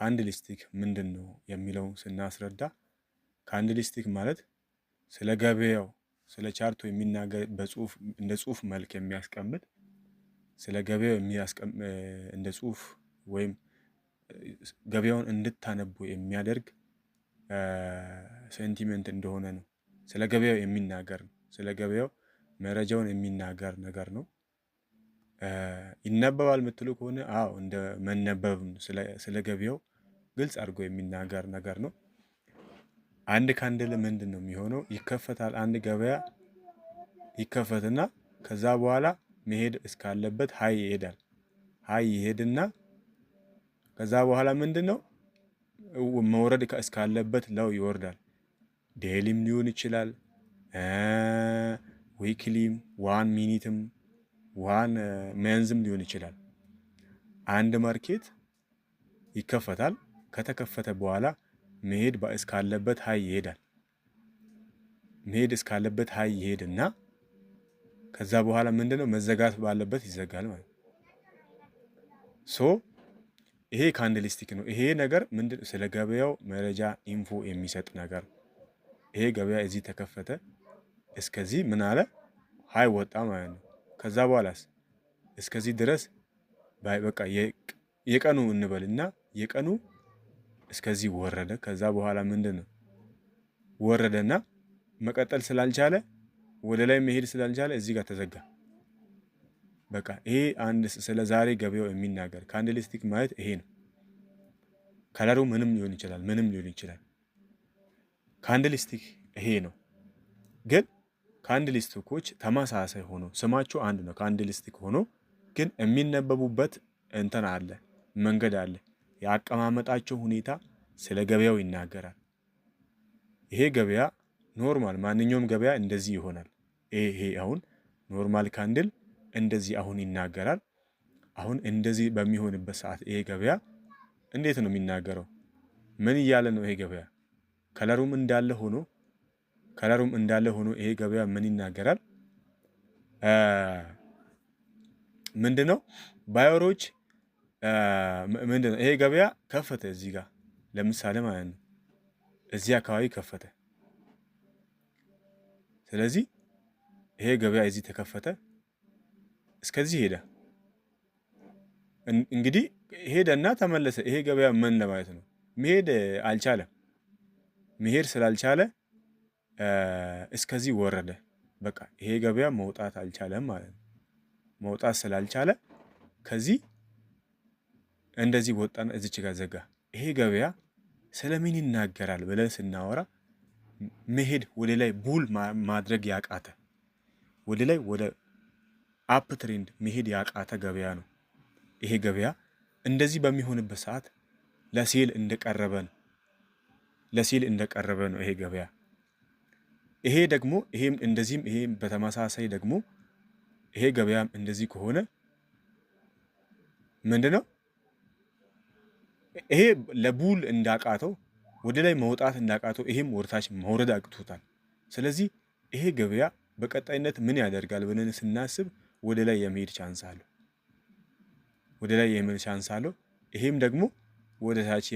Candlestick ምንድን ነው የሚለውን ስናስረዳ፣ candlestick ማለት ስለ ገበያው፣ ስለ chart ኡ የሚናገር፣ በጽሁፍ እንደ ጽሁፍ መልክ የሚያስቀምጥ፣ ስለ ገበያው እንደ ጽሁፍ ወይም ገበያውን እንድታነቡ የሚያደርግ sentiment እንደሆነ ነው። ስለ ገበያው የሚናገር ነው። ስለ ገበያው መረጃውን የሚናገር ነገር ነው። ይነበባል የምትሉ ከሆነ፣ አዎ፣ እንደ መነበብ ስለ ገበያው ግልጽ አድርጎ የሚናገር ነገር ነው። አንድ candle ምንድን ነው የሚሆነው? ይከፈታል። አንድ ገበያ ይከፈትና ከዛ በኋላ መሄድ እስካለበት high ይሄዳል። High ይሄድና ከዛ በኋላ ምንድን ነው፣ መውረድ እስካለበት low ይወርዳል። Daily ም ሊሆን ይችላል፣ weekly ም፣ 1 minute ም፣ 1 month ም ሊሆን ይችላል። አንድ market ይከፈታል። ከተከፈተ በኋላ መሄድ እስካለበት high ይሄዳል። መሄድ እስካለበት high ይሄድና ከዛ በኋላ ምንድነው፣ መዘጋት ባለበት ይዘጋል ማለት ነው። So ይሄ candlestick ነው። ይሄ ነገር ምንድን፣ ስለ ገበያው መረጃ info የሚሰጥ ነገር። ይሄ ገበያ እዚህ ተከፈተ፣ እስከዚህ ምን አለ፣ high ወጣ ማለት ነው። ከዛ በኋላስ እስከዚህ ድረስ በቃ የቀኑ እንበልና የቀኑ እስከዚህ ወረደ። ከዛ በኋላ ምንድን ነው፣ ወረደና መቀጠል ስላልቻለ፣ ወደ ላይ መሄድ ስላልቻለ እዚህ ጋር ተዘጋ። በቃ ይሄ አንድ ስለ ዛሬ ገበያው የሚናገር candlestick ማለት ይሄ ነው። Color ኡ ምንም ሊሆን ይችላል፣ ምንም ሊሆን ይችላል። Candlestick ይሄ ነው። ግን candlestick ኦች ተመሳሳይ ሆኖ ስማቸው አንድ ነው። Candlestick ሆኖ ግን የሚነበቡበት እንትን አለ፣ መንገድ አለ። የአቀማመጣቸው ሁኔታ ስለ ገበያው ይናገራል። ይሄ ገበያ normal ማንኛውም ገበያ እንደዚህ ይሆናል። ይሄ አሁን normal candle እንደዚህ አሁን ይናገራል። አሁን እንደዚህ በሚሆንበት ሰዓት ይሄ ገበያ እንዴት ነው የሚናገረው? ምን እያለ ነው ይሄ ገበያ? Color ኡም እንዳለ ሆኖ ይሄ ገበያ ምን ይናገራል? ምንድን ነው buyer ኦች፣ ምንድን ነው፣ ይሄ ገበያ ከፈተ እዚህ ጋር ለምሳሌ ማለት ነው፣ እዚህ አካባቢ ከፈተ። ስለዚህ ይሄ ገበያ እዚህ ተከፈተ፣ እስከዚህ ሄደ። እንግዲህ ሄደና ተመለሰ። ይሄ ገበያ ምን ለማለት ነው? መሄድ አልቻለም። መሄድ ስላልቻለ እስከዚህ ወረደ። በቃ ይሄ ገበያ መውጣት አልቻለም ማለት ነው። መውጣት ስላልቻለ ከዚህ እንደዚህ ወጣና እዚች ጋር ዘጋ። ይሄ ገበያ ስለምን ይናገራል ብለን ስናወራ፣ መሄድ ወደ ላይ bull ማድረግ ያቃተ፣ ወደ ላይ ወደ up trend መሄድ ያቃተ ገበያ ነው። ይሄ ገበያ እንደዚህ በሚሆንበት ሰዓት ለ sell እንደቀረበ ነው። ለ sell እንደቀረበ ነው ይሄ ገበያ። ይሄ ደግሞ ይሄም እንደዚህም ይሄም በተመሳሳይ ደግሞ ይሄ ገበያም እንደዚህ ከሆነ ምንድነው፣ ይሄ ለ bull እንዳቃተው፣ ወደ ላይ መውጣት እንዳቃተው፣ ይሄም ወደታች መውረድ አቅቶታል። ስለዚህ ይሄ ገበያ በቀጣይነት ምን ያደርጋል ብለን ስናስብ፣ ወደ ላይ የመሄድ chance አለው። ወደ ላይ የመሄድ chance አለው። ይሄም ደግሞ ወደ ታች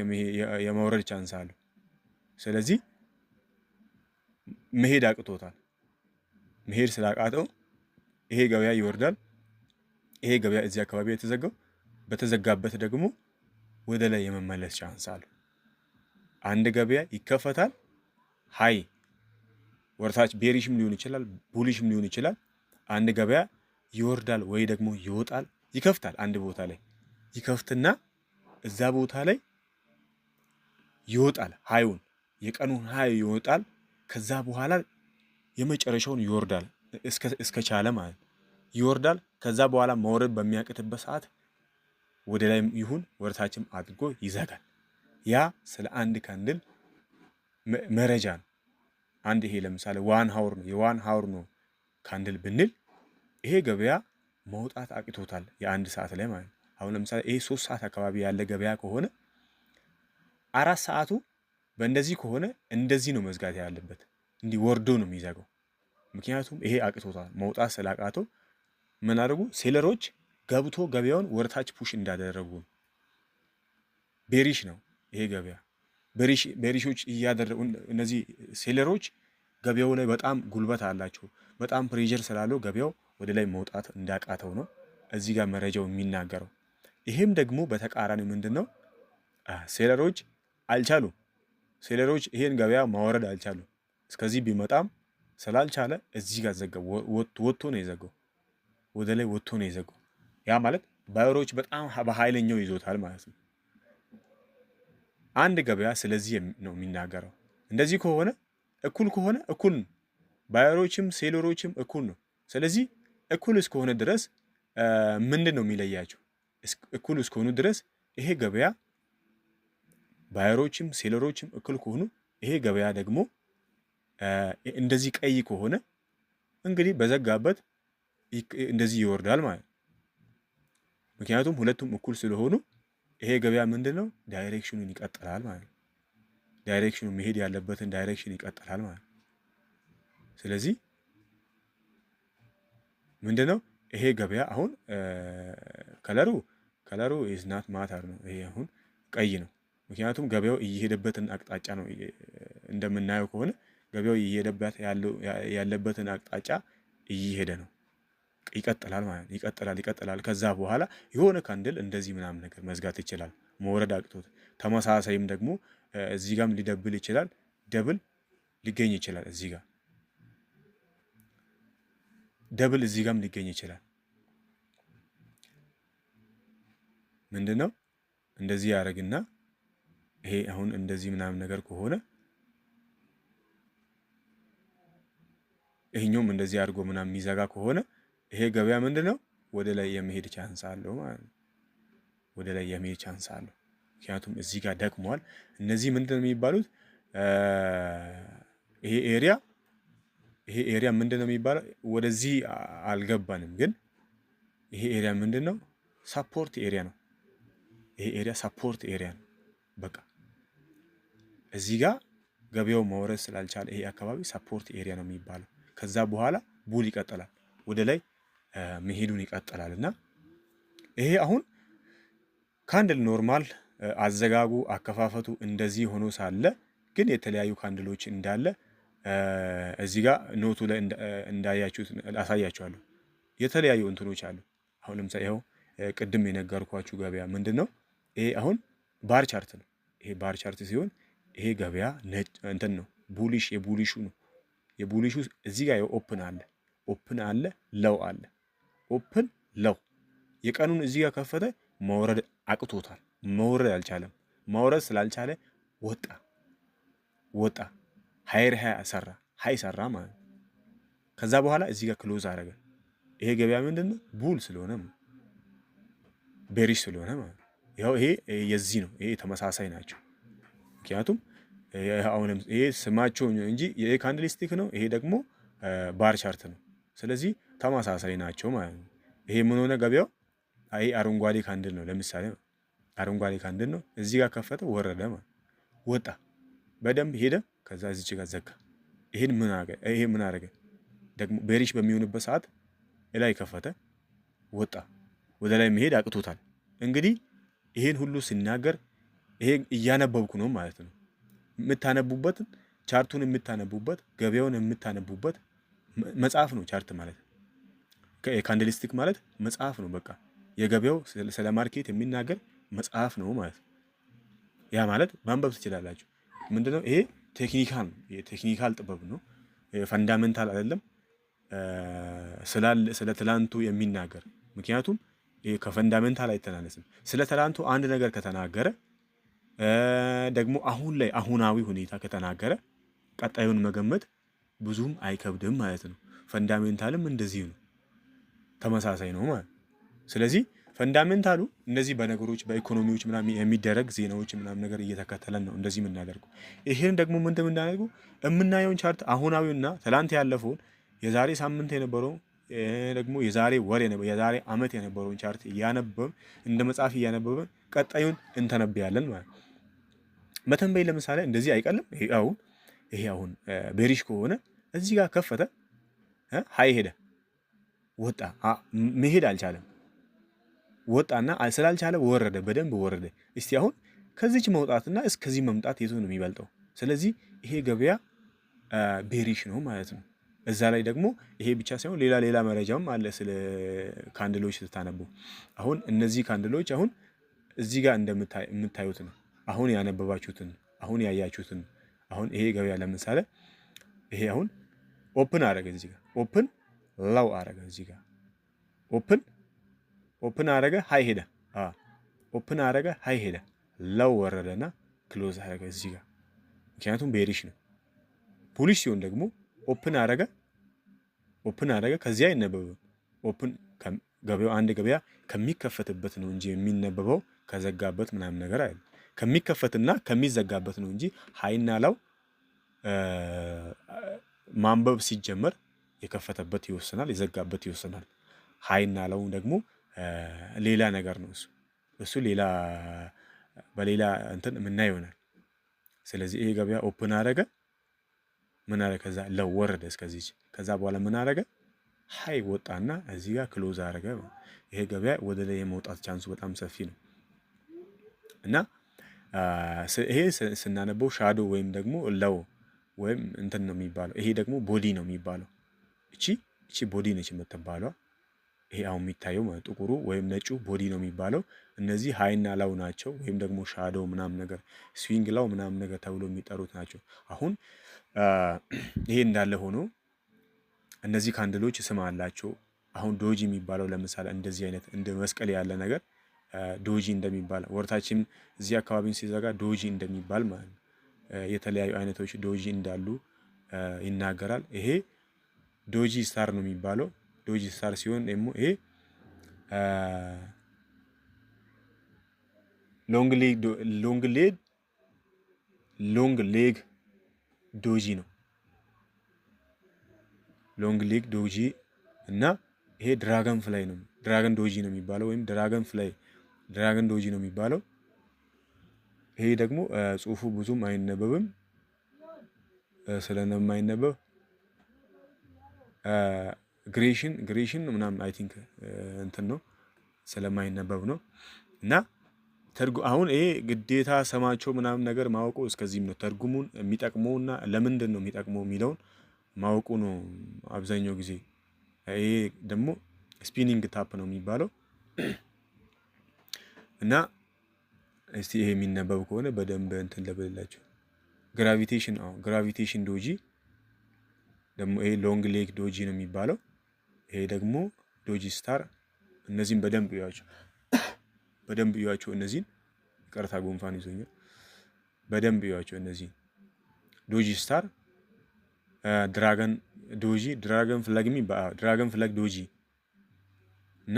የመውረድ chance አለው። ስለዚህ መሄድ አቅቶታል። መሄድ ስላቃተው ይሄ ገበያ ይወርዳል። ይሄ ገበያ እዚህ አካባቢ የተዘጋው በተዘጋበት ደግሞ ወደ ላይ የመመለስ chance አለው። አንድ ገበያ ይከፈታል። High ወደታች bearish ም ሊሆን ይችላል፣ bullish ም ሊሆን ይችላል። አንድ ገበያ ይወርዳል ወይ ደግሞ ይወጣል። ይከፍታል፣ አንድ ቦታ ላይ ይከፍትና እዛ ቦታ ላይ ይወጣል። High ኡን፣ የቀኑን high ይወጣል። ከዛ በኋላ የመጨረሻውን ይወርዳል፣ እስከቻለ ማለት ይወርዳል። ከዛ በኋላ መውረድ በሚያቅትበት ሰዓት ወደ ላይም ይሁን ወደ ታችም አድርጎ ይዘጋል። ያ ስለ አንድ candle መረጃ ነው። አንድ ይሄ ለምሳሌ 1 hour ነው፣ የ 1 hour ነው candle ብንል ይሄ ገበያ መውጣት አቅቶታል የአንድ ሰዓት ላይ ማለት ነው። አሁን ለምሳሌ ይሄ 3 ሰዓት አካባቢ ያለ ገበያ ከሆነ፣ 4 ሰዓቱ በእንደዚህ ከሆነ እንደዚህ ነው መዝጋት ያለበት። እንዲህ ወርዶ ነው የሚዘጋው። ምክንያቱም ይሄ አቅቶታል። መውጣት ስላቃተው ምን አድርጉ፣ seller ኦች ገብቶ ገበያውን ወደታች push እንዳደረጉ ነው። Bearish ነው። ይሄ ገበያ bearish ኦች እያደረጉ፣ እነዚህ seller ኦች ገበያው ላይ በጣም ጉልበት አላቸው። በጣም pressure ስላለው ገበያው ወደ ላይ መውጣት እንዳቃተው ነው እዚህ ጋር መረጃው የሚናገረው። ይሄም ደግሞ በተቃራኒው ምንድን ነው? Seller ኦች አልቻሉም። Seller ኦች ይሄን ገበያ ማውረድ አልቻሉም። እስከዚህ ቢመጣም ስላልቻለ እዚህ ጋር ዘጋው። ወጥቶ ነው የዘጋው። ወደ ላይ ወጥቶ ነው የዘጋው። ያ ማለት buyer ኦች በጣም በኃይለኛው ይዞታል ማለት ነው። አንድ ገበያ ስለዚህ ነው የሚናገረው። እንደዚህ ከሆነ፣ እኩል ከሆነ እኩል ነው። Buyer ኦችም seller ኦችም እኩል ነው። ስለዚህ እኩል እስከሆነ ድረስ ምንድን ነው የሚለያቸው? እኩል እስከሆኑ ድረስ ይሄ ገበያ buyer ኦችም seller ኦችም እኩል ከሆኑ፣ ይሄ ገበያ ደግሞ እንደዚህ ቀይ ከሆነ እንግዲህ በዘጋበት እንደዚህ ይወርዳል ማለት ነው። ምክንያቱም ሁለቱም እኩል ስለሆኑ ይሄ ገበያ ምንድን ነው፣ direction ኑን ይቀጥላል ማለት ነው። Direction ኑ መሄድ ያለበትን direction ይቀጥላል ማለት ነው። ስለዚህ ምንድን ነው ይሄ ገበያ አሁን color ኡ is not matter ነው። ይሄ አሁን ቀይ ነው። ምክንያቱም ገበያው እየሄደበትን አቅጣጫ ነው፣ እንደምናየው ከሆነ ገበያው እየሄደበት ያለበትን አቅጣጫ እየሄደ ነው። ይቀጥላል ማለት ነው። ይቀጥላል፣ ይቀጥላል። ከዛ በኋላ የሆነ candle እንደዚህ ምናምን ነገር መዝጋት ይችላል፣ መውረድ አቅቶት። ተመሳሳይም ደግሞ እዚህ ጋም ሊ double ይችላል። Double ሊገኝ ይችላል። እዚህ ጋር double እዚህ ጋም ሊገኝ ይችላል። ምንድን ነው፣ እንደዚህ ያደርግና ይሄ አሁን እንደዚህ ምናምን ነገር ከሆነ፣ ይሄኛውም እንደዚህ አድርጎ ምናምን የሚዘጋ ከሆነ ይሄ ገበያ ምንድን ነው፣ ወደ ላይ የመሄድ chance አለው ማለት ነው። ወደ ላይ የመሄድ chance አለው። ምክንያቱም እዚህ ጋር ደክሟል። እነዚህ ምንድን ነው የሚባሉት? ይሄ area ምንድን ነው የሚባለው? ወደዚህ አልገባንም፣ ግን ይሄ area ምንድን ነው? Support area ነው። ይሄ area support area ነው። በቃ እዚህ ጋር ገበያው መውረድ ስላልቻለ ይሄ አካባቢ support area ነው የሚባለው። ከዛ በኋላ bull ይቀጥላል፣ ወደ ላይ መሄዱን ይቀጥላል። እና ይሄ አሁን candle normal አዘጋጉ አከፋፈቱ እንደዚህ ሆኖ ሳለ ግን የተለያዩ candle ኦች እንዳለ እዚህ ጋር note ኡ ላይ እንዳያችሁት አሳያችኋለሁ። የተለያዩ እንትኖች አሉ። አሁን ለምሳሌ ይኸው ቅድም የነገርኳችሁ ገበያ ምንድን ነው? ይሄ አሁን bar chart ነው። ይሄ bar chart ሲሆን ይሄ ገበያ ነጭ እንትን ነው፣ bullish የ bullish ኡ ነው። የ bullish ኡ እዚህ ጋር open አለ፣ open አለ፣ low አለ፣ open low። የቀኑን እዚህ ጋር ከፈተ፣ መውረድ አቅቶታል። መውረድ አልቻለም። መውረድ ስላልቻለ ወጣ፣ ወጣ፣ higher high ሰራ፣ high ሰራ ማለት ነው። ከዛ በኋላ እዚህ ጋር close አደረገ። ይሄ ገበያ ምንድን ነው? Bull ስለሆነ፣ bearish ስለሆነ ማለት ነው። ያው ይሄ የዚህ ነው። ይሄ ተመሳሳይ ናቸው። ምክንያቱም አሁንም ይሄ ስማቸው እንጂ ይሄ candlestick ነው፣ ይሄ ደግሞ bar chart ነው። ስለዚህ ተመሳሳይ ናቸው ማለት ነው። ይሄ ምን ሆነ ገበያው? ይሄ አረንጓዴ candle ነው። ለምሳሌ አረንጓዴ candle ነው። እዚህ ጋር ከፈተ፣ ወረደ ማለት ወጣ፣ በደንብ ሄደ። ከዛ እዚች ጋር ዘጋ። ይሄን ምን አረገ? ይሄ ምን አረገ? ደግሞ bearish በሚሆንበት ሰዓት ላይ ከፈተ፣ ወጣ፣ ወደ ላይ መሄድ አቅቶታል። እንግዲህ ይሄን ሁሉ ሲናገር ይሄ እያነበብኩ ነው ማለት ነው። የምታነቡበት፣ chart ኡን የምታነቡበት፣ ገበያውን የምታነቡበት መጽሐፍ ነው chart ማለት። Candlestick ማለት መጽሐፍ ነው። በቃ የገበያው ስለ market የሚናገር መጽሐፍ ነው ማለት ነው። ያ ማለት ማንበብ ትችላላችሁ። ምንድነው ይሄ? Technical ነው። የ technical ጥበብ ነው። Fundamental አይደለም። ስለ ትላንቱ የሚናገር፣ ምክንያቱም ይሄ ከ fundamental አይተናነስም። ስለ ትላንቱ አንድ ነገር ከተናገረ፣ ደግሞ አሁን ላይ አሁናዊ ሁኔታ ከተናገረ ቀጣዩን መገመት ብዙም አይከብድም ማለት ነው። Fundamental ም እንደዚሁ ነው፣ ተመሳሳይ ነው ማለት። ስለዚህ fundamental ኡ እነዚህ በነገሮች በኢኮኖሚዎች ምናምን የሚደረግ ዜናዎች ምናምን ነገር እየተከተለን ነው እንደዚህ የምናደርገው። ይሄን ደግሞ ምንድን የምናደርገው፣ የምናየውን chart አሁናዊና ትላንት ያለፈውን፣ የዛሬ ሳምንት የነበረው፣ ደግሞ የዛሬ ወር፣ የዛሬ ዓመት የነበረውን chart እያነበብን፣ እንደ መጽሐፍ እያነበብን ቀጣዩን እንተነብያለን ማለት ነው። መተንበይ ለምሳሌ እንደዚህ አይቀልም። ይሄ አሁን bearish ከሆነ እዚህ ጋር ከፈተ፣ high ሄደ፣ ወጣ፣ መሄድ አልቻለም። ወጣና ስላልቻለ ወረደ፣ በደንብ ወረደ። እስቲ አሁን ከዚች መውጣትና እስከዚህ መምጣት የቱ ነው የሚበልጠው? ስለዚህ ይሄ ገበያ bearish ነው ማለት ነው። እዛ ላይ ደግሞ ይሄ ብቻ ሳይሆን ሌላ ሌላ መረጃም አለ ስለ candle ኦች ስታነቡ። አሁን እነዚህ candle ኦች አሁን እዚህ ጋር እንደምታዩት ነው። አሁን ያነበባችሁትን፣ አሁን ያያችሁትን። አሁን ይሄ ገበያ ለምሳሌ ይሄ አሁን open አረገ፣ እዚህ ጋር open low አረገ፣ እዚህ ጋር open አረገ፣ high ሄደ። Open አረገ፣ high ሄደ፣ low ወረደና close አረገ እዚህ ጋር፣ ምክንያቱም bearish ነው። Bullish ሲሆን ደግሞ open አረገ፣ open አረገ፣ ከዚያ አይነበብም። Open ገበያው አንድ ገበያ ከሚከፈትበት ነው እንጂ የሚነበበው ከዘጋበት ምናምን ነገር አይደለም። ከሚከፈትና ከሚዘጋበት ነው እንጂ high ና low ማንበብ ሲጀመር የከፈተበት ይወስናል፣ የዘጋበት ይወስናል። High ና low ደግሞ ሌላ ነገር ነው። እሱ ሌላ በሌላ እንትን የምናየው ይሆናል። ስለዚህ ይሄ ገበያ open አረገ፣ ምን አረገ? ከዛ low ወረደ እስከዚች። ከዛ በኋላ ምን አረገ? High ወጣና እዚህ ጋር close አረገ። ይሄ ገበያ ወደ ላይ የመውጣት chance ኡ በጣም ሰፊ ነው። እና ይሄ ስናነበው shadow ወይም ደግሞ low ወይም እንትን ነው የሚባለው። ይሄ ደግሞ body ነው የሚባለው። እቺ body ነች የምትባለው። ይሄ አሁን የሚታየው ጥቁሩ ወይም ነጩ body ነው የሚባለው። እነዚህ high ና low ናቸው፣ ወይም ደግሞ shadow ምናምን ነገር፣ swing low ምናምን ነገር ተብሎ የሚጠሩት ናቸው። አሁን ይሄ እንዳለ ሆኖ እነዚህ candle ኦች ስም አላቸው። አሁን doji የሚባለው ለምሳሌ እንደዚህ አይነት እንደ መስቀል ያለ ነገር doji እንደሚባል፣ ወደታችም እዚህ አካባቢን ሲዘጋ doji እንደሚባል ማለት ነው። የተለያዩ አይነቶች doji እንዳሉ ይናገራል። ይሄ doji star ነው የሚባለው። Doji star ሲሆን ደግሞ ይሄ long leg doji ነው። Long leg doji እና ይሄ dragon fly ነው። Dragon doji ነው የሚባለው ወይም dragon fly፣ dragon doji ነው የሚባለው። ይሄ ደግሞ ጽሁፉ ብዙም አይነበብም። ስለማይነበብ ግሬሽን ምናምን I think እንትን ነው፣ ስለማይነበብ ነው። እና አሁን ይሄ ግዴታ ስማቸው ምናምን ነገር ማወቁ እስከዚህም ነው። ተርጉሙን የሚጠቅመውና ለምንድን ነው የሚጠቅመው የሚለውን ማወቁ ነው አብዛኛው ጊዜ። ይሄ ደግሞ spinning top ነው የሚባለው። እና እስቲ ይሄ የሚነበብ ከሆነ በደንብ እንትን ልበልላችሁ። Gravitation፣ አዎ፣ gravitation doji ደግሞ ይሄ long leg doji ነው የሚባለው። ይሄ ደግሞ doji star። እነዚህን በደንብ እዩዋቸው፣ በደንብ እዩዋቸው። እነዚህን፣ ይቅርታ ጉንፋን ይዞኛል። በደንብ እዩዋቸው እነዚህን doji star፣ dragon doji፣ dragon flag የሚባል፣ dragon flag doji እና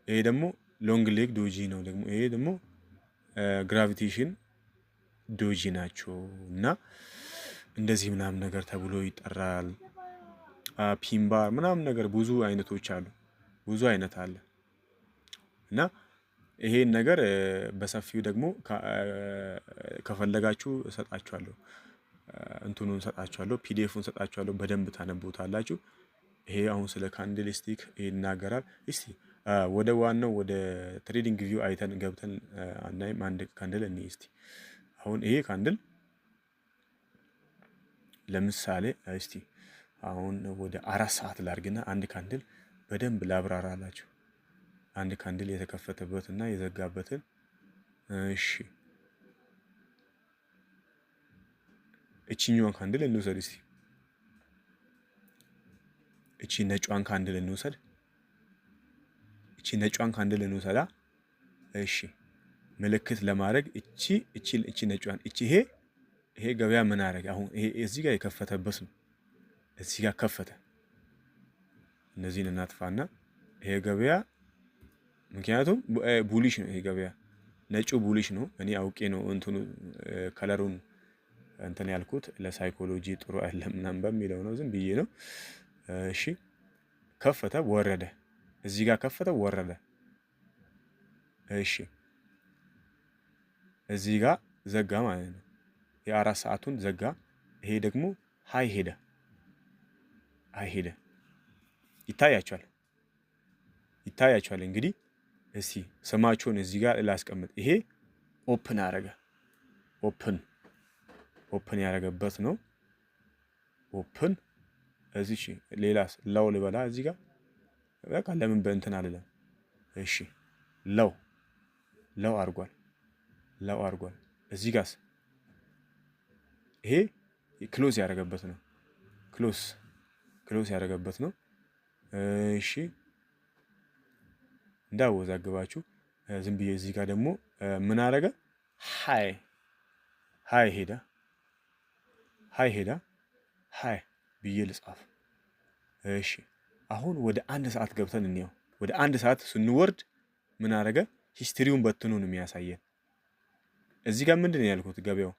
ይሄ ደግሞ long leg doji ነው። ደግሞ ይሄ ደግሞ gravitation doji ናቸው እና እንደዚህ ምናምን ነገር ተብሎ ይጠራል። Pin bar ምናምን ነገር ብዙ አይነቶች አሉ። ብዙ አይነት አለ። እና ይሄን ነገር በሰፊው ደግሞ ከፈለጋችሁ እሰጣችኋለሁ። እንትኑን እሰጣችኋለሁ፣ PDF ኡን እሰጣችኋለሁ፣ በደንብ ታነቡታላችሁ። ይሄ አሁን ስለ candlestick ይናገራል። እስቲ ወደ ዋናው ወደ TradingView አይተን ገብተን አናይም? አንድ candle እንይ እስቲ። አሁን ይሄ candle ለምሳሌ እስቲ አሁን ወደ 4 ሰዓት ላርግና አንድ candle በደንብ ላብራራላችሁ። አንድ candle የተከፈተበት እና የዘጋበትን። እሺ፣ እቺኛዋን candle እንውሰድ እስቲ። እቺ ነጯን candle እንውሰድ። እቺ ነጯን candle እንውሰዳ። እሺ፣ ምልክት ለማድረግ እቺ ነጯን እቺ ይሄ ገበያ ምን አደረገ? አሁን ይሄ እዚህ ጋር የከፈተበት ነው። እዚህ ጋር ከፈተ። እነዚህን እናጥፋና ይሄ ገበያ ምክንያቱም bullish ነው። ይሄ ገበያ ነጩ bullish ነው። እኔ አውቄ ነው እንትኑ color ኡን እንትን ያልኩት፣ ለ psychology ጥሩ አይደለም ምናምን በሚለው ነው፣ ዝም ብዬ ነው። እሺ፣ ከፈተ፣ ወረደ። እዚህ ጋር ከፈተ፣ ወረደ። እሺ፣ እዚህ ጋር ዘጋ ማለት ነው። የ4 ሰዓቱን ዘጋ። ይሄ ደግሞ high ሄደ፣ high ሄደ። ይታያችኋል፣ ይታያችኋል። እንግዲህ እስቲ ስማቸውን እዚህ ጋር ላስቀምጥ። ይሄ Open አረገ። Open ያደረገበት ነው። Open እዚህ ሌላ low ልበላ እዚህ ጋር፣ በቃ ለምን በእንትን አልለም። እሺ፣ low አድርጓል፣ low አድርጓል። እዚህ ጋርስ ይሄ close ያደረገበት ነው። Close ያደረገበት ነው። እሺ፣ እንዳወዛግባችሁ ዝም ብዬ እዚህ ጋር ደግሞ ምን አደረገ? High ሄደ፣ high ሄደ፣ high ብዬ ልጻፍ። እሺ፣ አሁን ወደ አንድ ሰዓት ገብተን እንየው። ወደ አንድ ሰዓት ስንወርድ ምን አደረገ? History ውን በትኖ ነው የሚያሳየን። እዚህ ጋር ምንድን ነው ያልኩት? ገበያው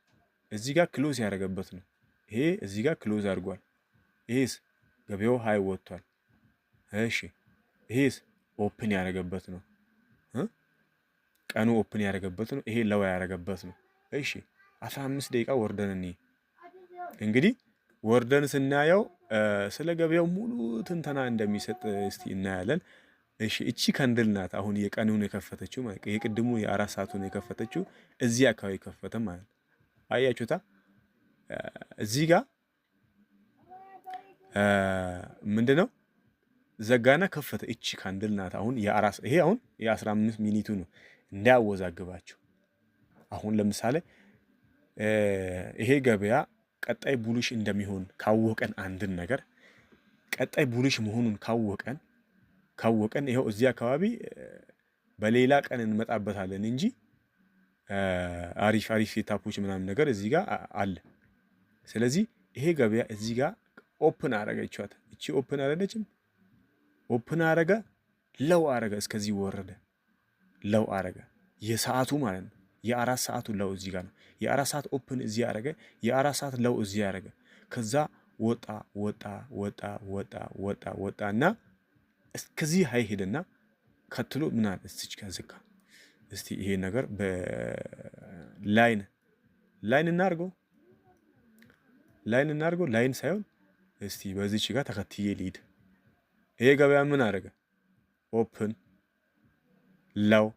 እዚህ ጋር close ያደረገበት ነው። ይሄ እዚህ ጋር close አድርጓል። ይሄስ ገበያው high ወጥቷል። እሺ፣ ይሄስ open ያደረገበት ነው። ቀኑ open ያደረገበት ነው። ይሄ low ያደረገበት ነው። እሺ፣ 15 ደቂቃ ወርደን እኔ እንግዲህ ወርደን ስናየው ስለ ገበያው ሙሉ ትንተና እንደሚሰጥ እስቲ እናያለን። እሺ፣ እቺ candle ናት አሁን የቀኑን የከፈተችው ማለት፣ የቅድሙ የ4 ሰዓቱን የከፈተችው እዚህ አካባቢ ከፈተ ማለት ነው። አያችሁታ? እዚህ ጋር ምንድነው? ዘጋና ከፈተ። እቺ candle ናት አሁን የአራት፣ ይሄ አሁን የ15 minute ኡ ነው፣ እንዳያወዛግባችሁ። አሁን ለምሳሌ ይሄ ገበያ ቀጣይ bullish እንደሚሆን ካወቀን፣ አንድን ነገር ቀጣይ bullish መሆኑን ካወቀን ይኸው እዚህ አካባቢ በሌላ ቀን እንመጣበታለን እንጂ አሪፍ አሪፍ setup ኦች ምናምን ነገር እዚህ ጋር አለ። ስለዚህ ይሄ ገበያ እዚህ ጋር open አረገችዋት። እቺ open አረገችም፣ open አረገ፣ low አረገ፣ እስከዚህ ወረደ፣ low አረገ። የሰዓቱ ማለት ነው። የ4 ሰዓቱ low እዚህ ጋር ነው። የ4 ሰዓት open እዚህ አረገ። የ4 ሰዓት low እዚህ አረገ። ከዛ ወጣ፣ ወጣ፣ ወጣ፣ ወጣ፣ ወጣ፣ ወጣ እና እስከዚህ high ሄደና ከትሎ ምን አለ? እስቲች ጋር ዘጋ። እስቲ ይሄ ነገር በ line እናርገው፣ line እናርገው፣ line ሳይሆን እስቲ በዚች ጋር ተከትዬ ልሂድ። ይሄ ገበያ ምን አደረገ? Open፣ low፣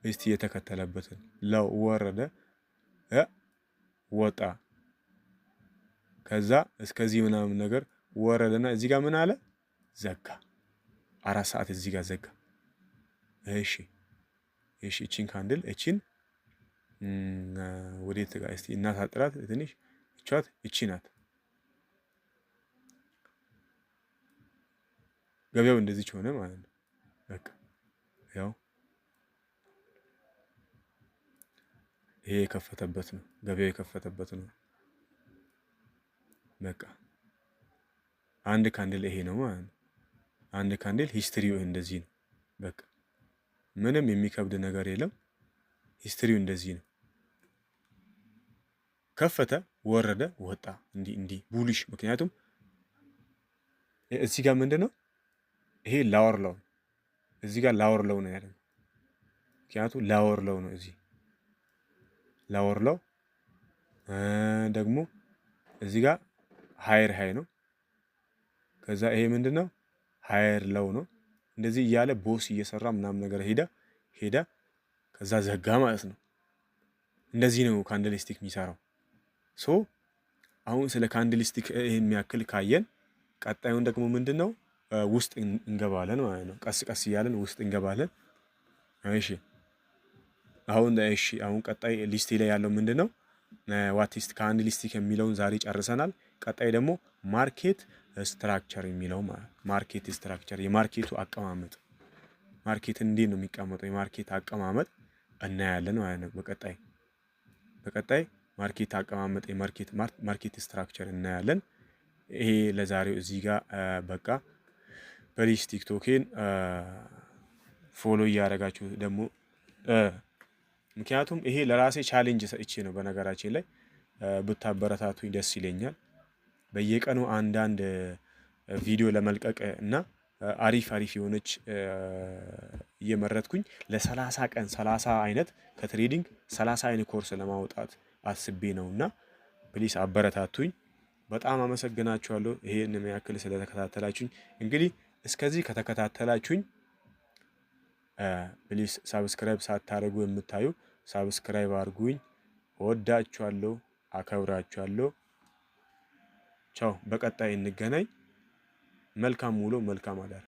እስቲ የተከተለበትን low ወረደ፣ ወጣ። ከዛ እስከዚህ ምናምን ነገር ወረደና እዚህ ጋር ምን አለ? ዘጋ። 4 ሰዓት እዚህ ጋር ዘጋ። እሺ፣ እቺን candle እቺን ወዴት ጋር እስቲ እናሳጥራት ትንሽ፣ እቿት፣ እቺ ናት። ገበያው እንደዚች ሆነ ማለት ነው። በቃ ያው ይሄ የከፈተበት ነው። ገበያው የከፈተበት ነው። በቃ አንድ candle ይሄ ነው ማለት ነው። አንድ candle history ው እንደዚህ ነው። በቃ ምንም የሚከብድ ነገር የለም። History ው እንደዚህ ነው። ከፈተ፣ ወረደ፣ ወጣ። እንዲህ እንዲህ bullish። ምክንያቱም እዚህ ጋር ምንድን ነው? ይሄ lower low፣ እዚህ ጋር lower low ነው ያለው። ምክንያቱም lower low ነው፣ እዚህ lower low ደግሞ እዚህ ጋር higher high ነው። ከዛ ይሄ ምንድን ነው? Higher low ነው። እንደዚህ እያለ BOS እየሰራ ምናምን ነገር ሄደ ሄደ፣ ከዛ ዘጋ ማለት ነው። እንደዚህ ነው candlestick የሚሰራው። So አሁን ስለ candlestick ይሄን የሚያክል ካየን ቀጣዩን ደግሞ ምንድን ነው? ውስጥ እንገባለን ማለት ነው። ቀስ ቀስ እያለን ውስጥ እንገባለን። እሺ፣ አሁን እሺ አሁን ቀጣይ list ኤ ላይ ያለው ምንድን ነው? What is candlestick የሚለውን ዛሬ ጨርሰናል። ቀጣይ ደግሞ market structure የሚለው ማለት፣ market structure የ market ኡ አቀማመጥ፣ market እንዴት ነው የሚቀመጠው፣ የ market አቀማመጥ እናያለን ማለት ነው። በቀጣይ market አቀማመጥ የ market structure እናያለን። ይሄ ለዛሬው እዚህ ጋር በቃ። Please ቲክቶኬን follow እያደረጋችሁ ደግሞ፣ ምክንያቱም ይሄ ለራሴ challenge ሰጥቼ ነው። በነገራችን ላይ ብታበረታቱኝ ደስ ይለኛል። በየቀኑ አንዳንድ ቪዲዮ ለመልቀቅ እና አሪፍ አሪፍ የሆነች እየመረጥኩኝ ለ30 ቀን 30 አይነት ከ trading 30 አይነት ኮርስ ለማውጣት አስቤ ነው እና please አበረታቱኝ። በጣም አመሰግናችኋለሁ ይሄን ያክል ስለተከታተላችሁኝ። እንግዲህ እስከዚህ ከተከታተላችሁኝ Please subscribe ሳታደርጉ የምታዩ subscribe አድርጉኝ። እወዳችኋለሁ፣ አከብራችኋለሁ። ቻው። በቀጣይ እንገናኝ። መልካም ውሎ፣ መልካም አዳር።